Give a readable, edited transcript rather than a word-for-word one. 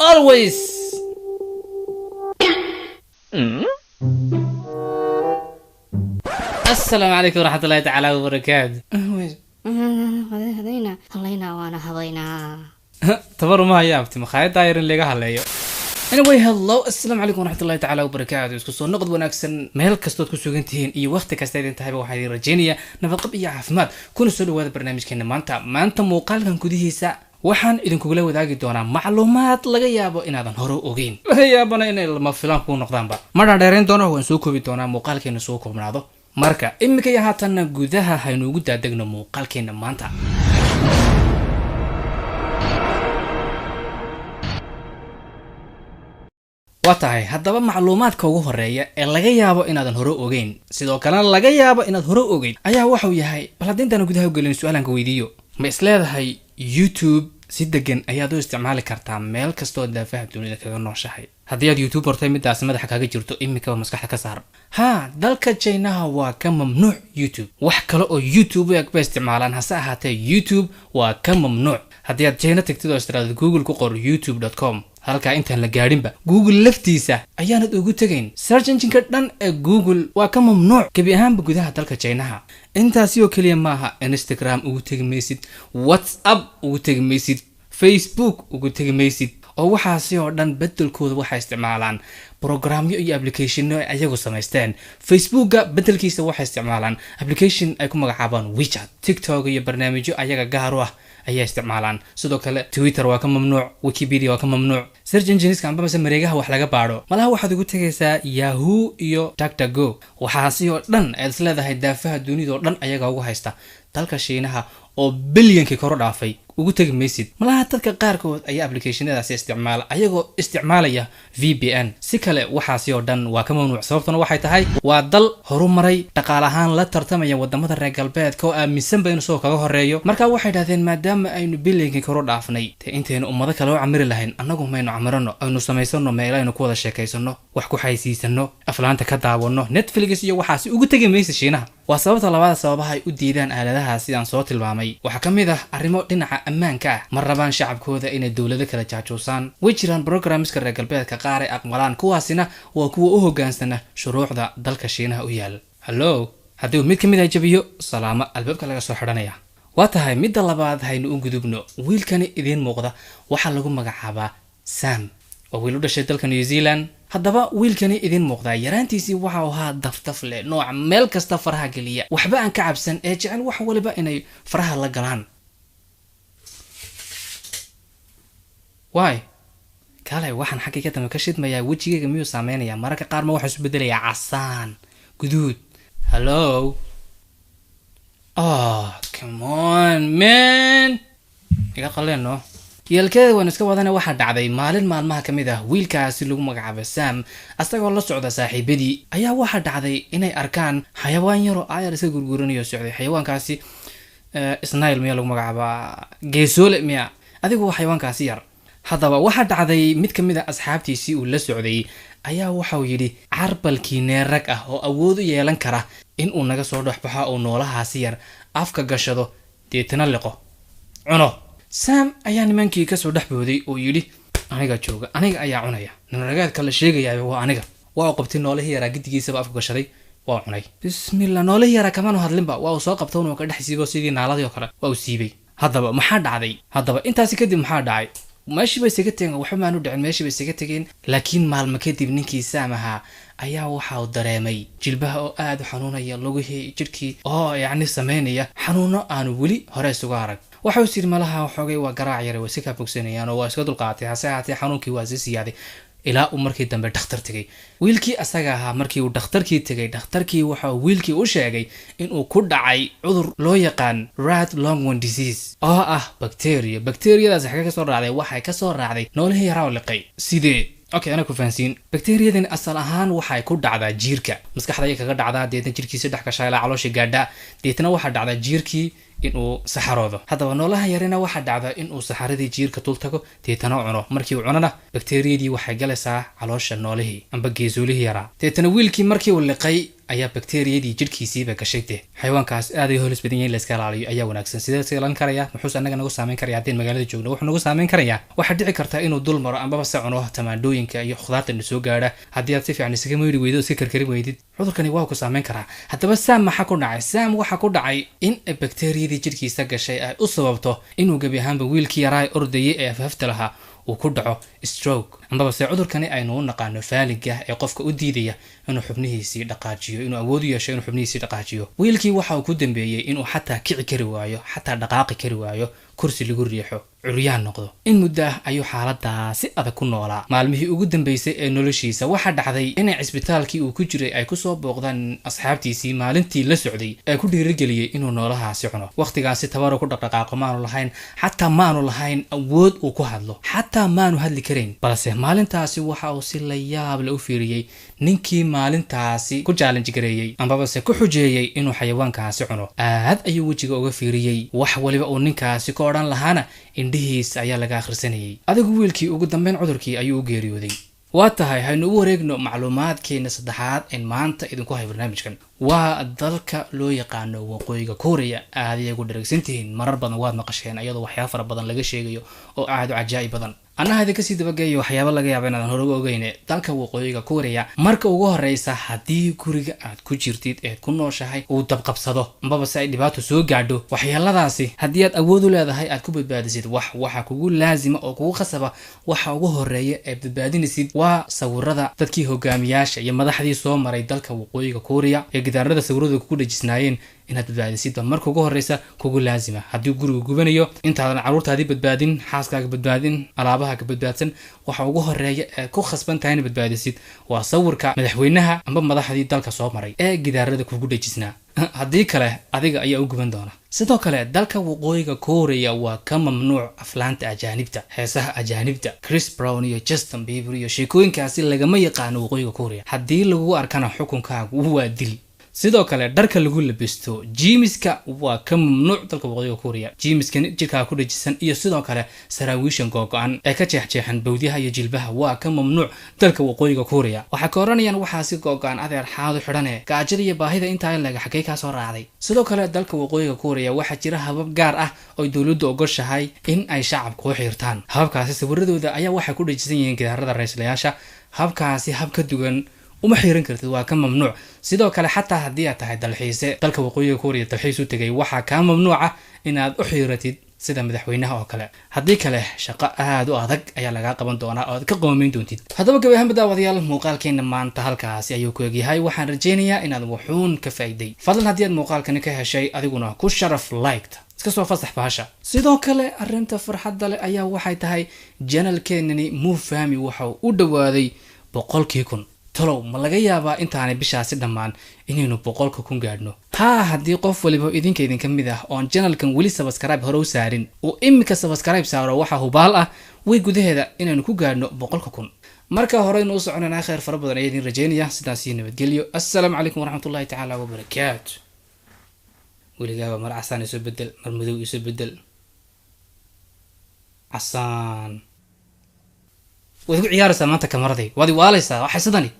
Always. Assalaamu calaykum waraxmatullahi tacaala wabarakaatu. Habaynaa hallaynaa waana habaynaa. Tabar uma haya abti makhaayad daayar in laga haleeyo. Anyway, hello, assalaamu calaykum waraxmatullahi tacaala wabarakaatu. Isku soo noqod wanaagsan meel kastood ku sugan tihiin iyo waqti kasta idin tahayba, waxaan idin rajaynayaa nabadqab iyo caafimaad. Kuna soo dhawaada barnaamijkeena maanta. Maanta muuqaalkan gudihiisa waxaan idinkugula wadaagi doonaa macluumaad laga yaabo inaadan hore u ogeyn, laga yaabana inay lama filaan kuu noqdaanba. Maraan dheerayn doono, waan soo koobi doonaa muuqaalkeena soo koobnaado. Marka iminka iyo haatanna gudaha haynu ugu daadegno muuqaalkeena maanta. Waa tahay, haddaba macluumaadka ugu horeeya ee laga yaabo inaadan hore ogeyn, sidoo kalena laga yaabo inaad hore ogeyn, ayaa waxuu yahay, bal haddii intaan gudaha u gelin su-aalan ka weydiiyo: ma isleedahay YouTube si degan ayaad u isticmaali kartaa meel kastoo daafaha dunida kaga nooshahay? Haddii aad YouTube bartay, midaasi madaxa kaga jirto iminkaba maskaxda ka saar. Haa, dalka Jinaha waa ka mamnuuc YouTube. Wax kale oo YouTube u eg bay isticmaalaan, hase ahaatee YouTube waa ka mamnuuc. Haddii aad Jina tagtid oo istiraado Google ku qor youtube.com, halkaa intaan la gaadhinba Google laftiisa ayaanad ugu tegayn. Search engine-ka dhan ee Google waa ka mamnuuc gebi ahaanba gudaha dalka Jinaha. Intaasi oo keliya maaha, Instagram ugu tegi maysid, WhatsApp ugu tegi maysid, Facebook ugu tegi maysid, oo waxaasi oo dhan bedelkooda waxay isticmaalaan programyo iyo applicationo ay ayagu samaysteen. Facebooka bedelkiisa waxay isticmaalaan application ay ku magacaabaan WeChat. TikTok iyo barnaamijyo ayaga gaar u ah ayaa isticmaalaan. Sidoo kale Twitter waa ka mamnuuc, Wikipedia waa ka mamnuuc. Search engineska amba mase mareegaha wax laga baadho malaha waxaad ugu tegaysaa Yahoo iyo DuckDuckGo. Waxaasi oo dhan aad is leedahay daafaha dunida oo dhan ayaga ugu haysta, dalka Shiinaha oo bilyankii kor u dhaafay ugu tegi maysid. Malaha dadka qaarkood ayaa applicationadaasi isticmaala ayagoo isticmaalaya VPN. Si kale waxaasi oo dhan waa ka mamnuuc. Sababtuna waxay tahay waa dal horumaray, dhaqaale ahaan la tartamaya wadamada reer galbeedka oo aaminsanba inuu soo kaga horeeyo. Marka waxay dhahdeen, maadaama aynu bilyankii kor u dhaafnay, dee intaynu ummado kale u camiri lahayn annagu maynu camirano, aynu samaysano meel aynu ku wada sheekaysano, wax ku xaysiisano, aflaanta ka daawano, Netflix iyo waxaasi ugu tegi maysa Shiinaha. Waa sababta labaad. Sababaha ay u diidaan aaladaha sidaan soo tilmaamay waxaa ka mid ah arrimo dhinaca ammaanka ah. Ma rabaan shacabkooda inay dowlado kala jaajuusaan. Way jiraan programska reer galbeedka qaar ay aqbalaan, kuwaasina waa kuwa u hogaansana shuruucda dalka Shiinaha u yaal. Hallo, haddii uu mid ka mid ah jabiyo, salaamo, albaabka laga soo xidhanaya. Waa tahay, midda labaad haynu u gudubno. Wiilkani idiin muuqda waxaa lagu magacaabaa Sam, waa wiil u dhashay dalka New Zealand. Haddaba wiilkani idiin muuqdaa yaraantiisii waxa uu ahaa daftaf leh, nooc meel kasta faraha geliya, waxba aan ka cabsan, ee jecel wax waliba inay faraha la galaan. Waay kale, waxaan xaggayga dambe ka shidmayaa wejigayga miyuu saameynayaa? Mararka qaar ma waxaa isu bedelayaa casaan, guduud? Hello, oh come on man, iga qaleeno yeelkeeda waan iska wadana. Waxaa dhacday maalin maalmaha ka mid ah, wiilkaasi lagu magacaabo Sam asagoo la socda saaxiibadii ayaa waxaa dhacday inay arkaan xayawaan yaroo aayar iska gurguranayo socday. Xayawaankaasi snail miya lagu magacaabaa, geesoole miya, adigu waa xayawaankaasi yar. Haddaba waxaa dhacday mid ka mid a asxaabtiisii uu la socday ayaa waxauu yidhi, carbalkii neerag ah oo awood u yeelan kara in uu naga soo dhexbaxo uu noolahaasi yar afka gashado, deetana liqo, cuno. Sam ayaa nimankii kasoo dhex booday oo yidhi, aniga jooga, aniga ayaa cunaya, ninragaadka la sheegayaa waa aniga. Waa uu qabtay noolihii yaraa, gidigiisaba afka gashaday, waa cunay. Bismillah, noolihii yaraa kamaanu hadlinba, waa uu soo qabta inuu ka dhex siibo sidii naaladii oo kale, waa uu siibay. Haddaba maxaa dhacday? Haddaba intaasi kadib maxaa dhacay? Meeshii bay isaga tegeen, waxba maanu dhicin, meeshii bay isaga tegeen. Laakiin maalmo kadib ninkii Sam ahaa ayaa waxa uu dareemay jilbaha oo aada u xanuunaya, lugihii, jidhkii oo yacni sameynaya xanuuno aanu weli hore isugu arag. Waxa uu yidhi, malaha waxoogay waa garaac yare, way si kaa bogsanayaan, oo waa iska dulqaatay. Hase ahaatee xanuunkii waa sii siyaaday ilaa uu markii dambe dhakhtar tegay wiilkii asaga ahaa. Markii uu dhakhtarkii tegay, dhakhtarkii waxa uu wiilkii u sheegay inuu ku dhacay cudur loo yaqaan rat lungworm disease oo ah bacteria. Bacteriyadaasi xagee kasoo raacday? Waxay kasoo raacday noolihii yaraa oo liqay. Sidee? Okay, ana ku fahansiin. Bacteriyadan asal ahaan waxay ku dhacdaa jiirka, maskaxda ayay kaga dhacdaa, deetna jirkiisa dhex gashaa ilaa caloosha gaadha, deetna waxaa dhacdaa jiirkii inuu saxaroodo. Haddaba noolaha yarina waxaa dhacda inuu saxaradii jiirka dul tago, deetana cuno. Markii uu cunona, bakteriyadii waxay galaysaa caloosha noolihii amba geesoolihii yaraa. Deetana wiilkii markii uu liqay ayaa bakteriyadii jidhkiisiiba gashay. Dee xayawaankaas aad ay holis badan yahin, la iska ilaaliyo ayaa wanaagsan. Sidee iska ilaalin karaya? Muxuuse annaga nagu saameyn karaya haddeen magaalada joogno? Wuxuu nagu saameyn karayaa, waxaa dhici karta inuu dul maro ambaba se cuno tamaandhooyinka iyo khudaarta na soo gaadha. Haddii aad si fiican isaga mayri weydo o iska karkarin weydid, cudurkani waa ku saameyn karaa. Haddaba Sam maxaa ku dhacay? Sam waxaa ku dhacay in bakteriyadii jidhkiisa gashay ay u sababto inuu gebi ahaanba wiilkii yaraa ordayay ee afhafta lahaa uu ku dhaco stroke, ambaba se cudurkani aynu u naqaano faaliga ee qofka u diidaya inuu xubnihiisii dhaqaajiyo, inuu awood u yeesho inuu xubnihiisii dhaqaajiyo. Wiilkii waxa uu ku dambeeyey inuu xataa kici kari waayo, xataa dhaqaaqi kari waayo, kursi lagu riixo, curyaan noqdo. In muddo ah ayuu xaaladaasi adag ku noolaa. Maalmihii ugu dambeysay ee noloshiisa waxaa dhacday inay cisbitaalkii uu ku jiray ay kusoo booqdaan asxaabtiisii maalintii la socday ee ku dhiirigeliyey inuu noolahaasi cuno. Wakhtigaasi tabaru ku dhaqdhaqaaqo maanu lahayn, xataa maanu lahayn awood uu ku hadlo, xataa maanu hadli karayn. Balse maalintaasi waxa uu si la yaab le u fiiriyey ninkii maalintaasi ku challenge gareeyey ambabase ku xujeeyey inuu xayawaankaasi cuno. Aad ayuu wejiga uga fiiriyey, wax waliba uu ninkaasi ku odhan lahaana indhihiisa ayaa laga akhrisanayay. Adigu wiilkii ugu dambeyn cudurkii ayuu u geeriyooday. Waa tahay, haynu u wareegno macluumaadkeena saddexaad een maanta idinku hay barnaamijkan. Waa dalka loo yaqaano Waqooyiga Kuuriya. Aad ayay ku dharagsantihiin, marar badan waad maqasheen iyadoo waxyaaba fara badan laga sheegayo oo aad u cajaa'ib badan. Annaha idin kasii dabageeyo waxyaaba laga yaaba inaadan hore u ogeyne. Dalka Waqooyiga Kuuriya, marka ugu horeysa haddii guriga aad ku jirtid eed ku nooshahay uu dabqabsado ambaba si ay dhibaato soo gaadho, waxyeeladaasi haddii aad awood u leedahay aad ku badbaadisid, wax waxa kugu laasima oo kugu khasaba, waxa ugu horeeya ee badbaadinaysid waa sawirada dadkii hogaamiyaasha iyo madaxdii soo maray dalka Waqooyiga Kuuriya ee gidaarada sawiradu kugu dhejisnaayeen inaad badbaadisidba marka ugu horeysa kugu laasima. Haddii gurigu gubanayo, intaadan carruurtaadii badbaadin, xaaskaaga badbaadin, alaabahaaga badbaadsan, waxa ugu horeeya ee ku khasban tahay inaad badbaadisid waa sawirka madaxweynaha amba madaxdii dalka soo maray ee gidaarada kugu dhejisnaa. Haddii kale adiga ayaa u guban doona. Sidoo kale dalka Waqooyiga Kuuriya waa ka mamnuuc aflaanta ajaanibta, heesaha ajaanibta, Chris Brown iyo Justin Bieber iyo sheekooyinkaasi lagama yaqaano Waqooyiga Kuuriya. Haddii lagu arkana xukunkaagu waa dil. Sidoo kale dharka lagu labisto jeanska waa ka mamnuuc dalka Waqooyiga Kuuriya. Jeanskan jidhkaa ku dhajisan iyo sidoo kale saraawiishan googo-an ee ka jeexjeexan bawdyaha iyo jilbaha waa ka mamnuuc dalka Waqooyiga Kuuriya. Waxaa ka odhanayaan waxaasi googo-an adeer xaadu xidhane, gaajada iyo baahida intaa leega xaggey kaa soo raacday? Sidoo kale dalka Waqooyiga Kuuriya waxaa jira habab gaar ah oy dowladdu ogoshahay in ay shacabku u xiirtaan. Hababkaasi sawiradooda ayaa waxay ku dhajisan yihiin gidaarada ra-iislayaasha. Habkaasi hab ka duwan uma xiiran kartid, waa ka mamnuuc. Sidoo kale xataa haddii aad tahay dalxiise dalka Waqooyiga Kuuriya dalxiis u tegay, waxaa kaa mamnuuca inaad u xiiratid sida madaxweynaha oo kale. Haddii kale shaqo aad u adag ayaa lagaa qaban doonaa oo aad ka qoomeyn doontid. Haddaba gabi ahaanba daawadayaal, muuqaalkeena maanta halkaasi ayuu ku egyahay. Waxaan rajaynayaa inaad wuxuun ka faa'iiday. Fadlan haddii aad muuqaalkani ka heshay, adiguna ku sharaf liked, iska soo fasax bahasha. Sidoo kale arrinta farxadda leh ayaa waxay tahay channelkeenani Mufahmi waxa uu u dhawaaday 100,000. Talow ma laga yaabaa intaanay bishaasi dhammaan inaynu 100,000 gaadhno? Haa, haddii qof waliba idinka idinka mid ah oon channelkan weli subscribe hore u saarin uu iminka subscribe saaro, waxaa hubaal ah way gudaheeda inaynu ku gaadhno 100,000. Marka horeynu u soconanaa, khayr fara badan ayaa idin rajaynaya. Sidaas iyo nabadgelyo. Assalaamu calaykum waraxmatullahi tacaala wabarakaatu. Weligaaba mar casaan isu bedel, mar madow isu bedel, casaan waad igu ciyaaraysaa maanta. Kamaraday waad iwaalaysaa waxay sidani.